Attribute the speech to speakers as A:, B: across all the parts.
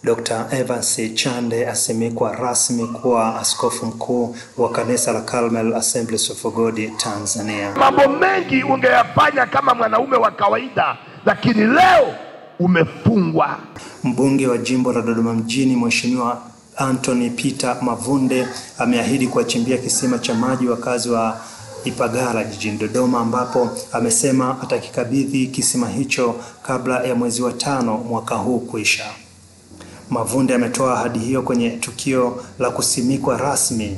A: Dr. Evans Chande asimikwa rasmi kuwa askofu mkuu wa kanisa la Carmel Assemblies of God Tanzania.
B: Mambo mengi ungeyafanya kama mwanaume wa kawaida, lakini leo umefungwa.
A: Mbunge wa jimbo la Dodoma mjini Mheshimiwa Anthony Peter Mavunde ameahidi kuwachimbia kisima cha maji wakazi wa Ipagala jijini Dodoma, ambapo amesema atakikabidhi kisima hicho kabla ya mwezi wa 5 mwaka huu kuisha. Mavunde ametoa ahadi hiyo kwenye tukio la kusimikwa rasmi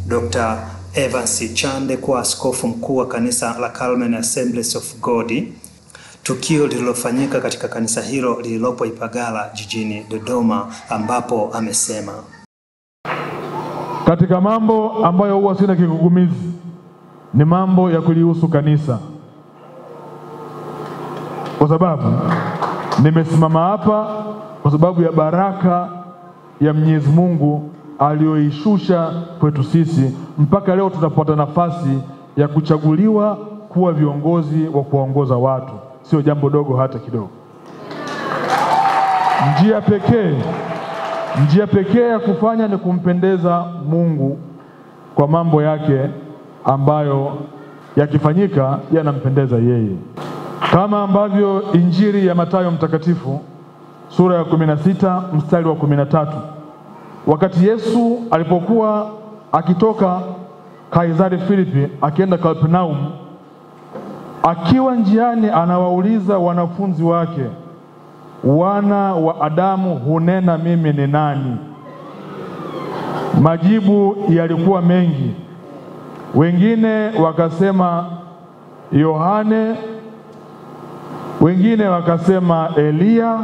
A: Dr. Evans Chande kuwa askofu mkuu wa kanisa la Carmel Assemblies of God, tukio lililofanyika katika kanisa hilo lililopo Ipagala jijini Dodoma, ambapo amesema
C: katika mambo ambayo huwa sina kigugumizi ni mambo ya kulihusu kanisa, kwa sababu nimesimama hapa kwa sababu ya baraka ya Mwenyezi Mungu aliyoishusha kwetu sisi mpaka leo tunapata nafasi ya kuchaguliwa kuwa viongozi wa kuongoza watu. Sio jambo dogo hata kidogo. Njia pekee ya kufanya ni kumpendeza Mungu kwa mambo yake ambayo yakifanyika yanampendeza yeye. Kama ambavyo Injili ya Mathayo mtakatifu sura ya 16 mstari wa 13, wakati Yesu alipokuwa akitoka Kaisari Filipi akienda Kapernaum, akiwa njiani anawauliza wanafunzi wake, wana wa Adamu hunena mimi ni nani? Majibu yalikuwa mengi. Wengine wakasema Yohane, wengine wakasema Eliya,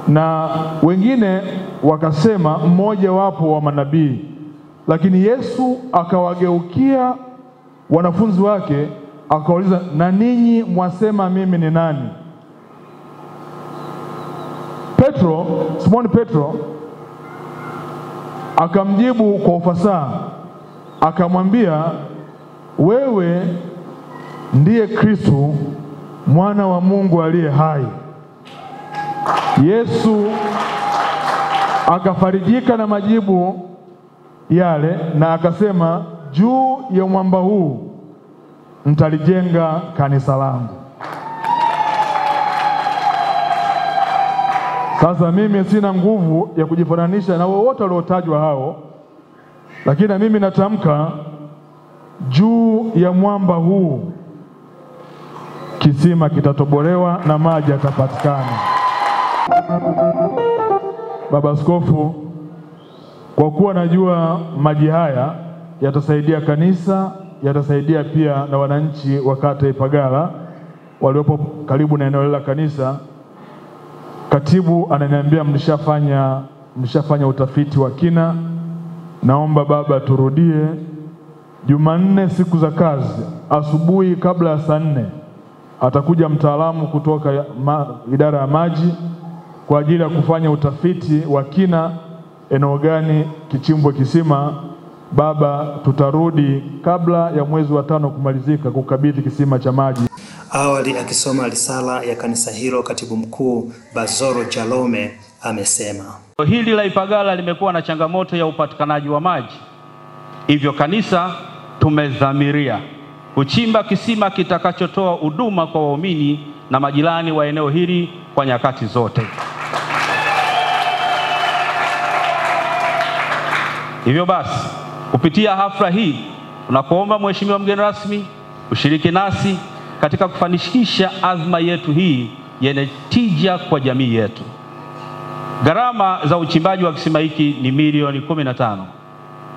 C: na wengine wakasema mmoja wapo wa manabii. Lakini Yesu akawageukia wanafunzi wake akauliza, na ninyi mwasema mimi ni nani? Petro, Simoni Petro akamjibu kwa ufasaha akamwambia, wewe ndiye Kristo mwana wa Mungu aliye hai. Yesu akafarijika na majibu yale na akasema, juu ya mwamba huu nitalijenga kanisa langu. Sasa mimi sina nguvu ya kujifananisha na wote waliotajwa hao, lakini na mimi natamka juu ya mwamba huu kisima kitatobolewa na maji yatapatikana. Baba Askofu, kwa kuwa najua maji haya yatasaidia kanisa, yatasaidia pia na wananchi wa kata Ipagala waliopo karibu na eneo la kanisa, katibu ananiambia mlishafanya utafiti wa kina. Naomba baba turudie Jumanne siku za kazi asubuhi kabla ya saa 4 atakuja mtaalamu kutoka idara ya maji kwa ajili ya kufanya utafiti wa kina eneo gani kichimbwe kisima. Baba, tutarudi kabla ya mwezi wa 5 kumalizika kukabidhi kisima cha maji.
A: Awali akisoma risala ya kanisa hilo, katibu mkuu Bazoro Jalome amesema
D: hili la Ipagala limekuwa na changamoto ya upatikanaji wa maji. Hivyo kanisa tumedhamiria kuchimba kisima kitakachotoa huduma kwa waumini na majirani wa eneo hili kwa nyakati zote. Hivyo basi, kupitia hafla hii tunakuomba Mheshimiwa mgeni rasmi ushiriki nasi katika kufanikisha azma yetu hii yenye tija kwa jamii yetu. Gharama za uchimbaji wa kisima hiki ni milioni 15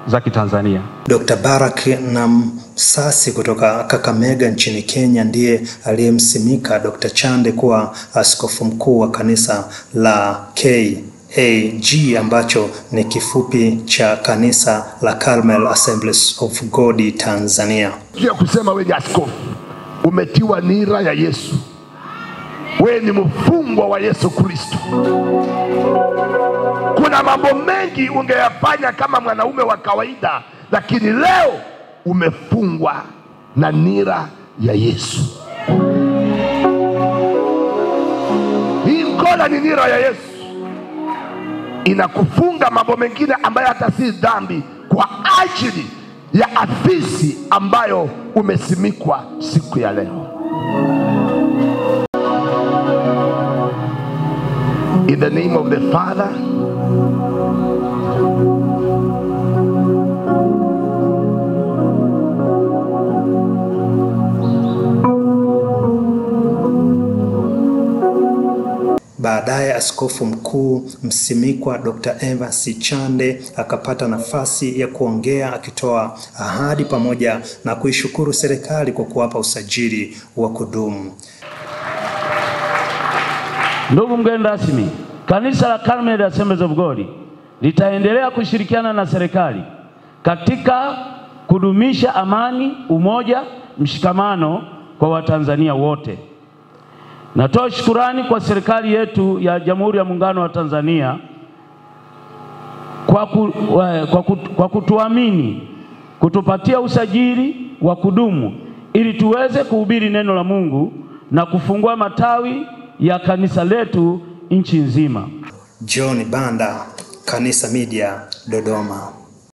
D: za Kitanzania.
A: Dr. Barak Namsasi kutoka Kakamega nchini Kenya ndiye aliyemsimika Dr. Chande kuwa askofu mkuu wa kanisa la KAG, ambacho ni kifupi cha kanisa la Carmel Assemblies of God Tanzania.
B: Ya kusema wewe ni askofu, umetiwa nira ya Yesu. Wewe ni mfungwa wa Yesu Kristo. Kuna mambo mengi ungeyafanya kama mwanaume wa kawaida, lakini leo umefungwa na nira ya Yesu. Hii mkono Maana ni nira ya Yesu inakufunga mambo mengine ambayo hata si dhambi, kwa ajili ya afisi ambayo umesimikwa siku ya leo. In the name of the Father,
A: Baadaye Askofu Mkuu Msimikwa Dr. Evans Chande akapata nafasi ya kuongea akitoa ahadi pamoja na kuishukuru serikali kwa kuwapa usajili wa kudumu.
E: Ndugu mgeni rasmi, Kanisa la Karmel Assemblies of God litaendelea kushirikiana na serikali katika kudumisha amani, umoja, mshikamano kwa Watanzania wote. Natoa shukurani kwa serikali yetu ya Jamhuri ya Muungano wa Tanzania kwa kutuamini, kutupatia usajili wa kudumu ili tuweze kuhubiri neno la Mungu na kufungua matawi ya kanisa letu nchi nzima.
A: John Banda, Kanisa Media, Dodoma.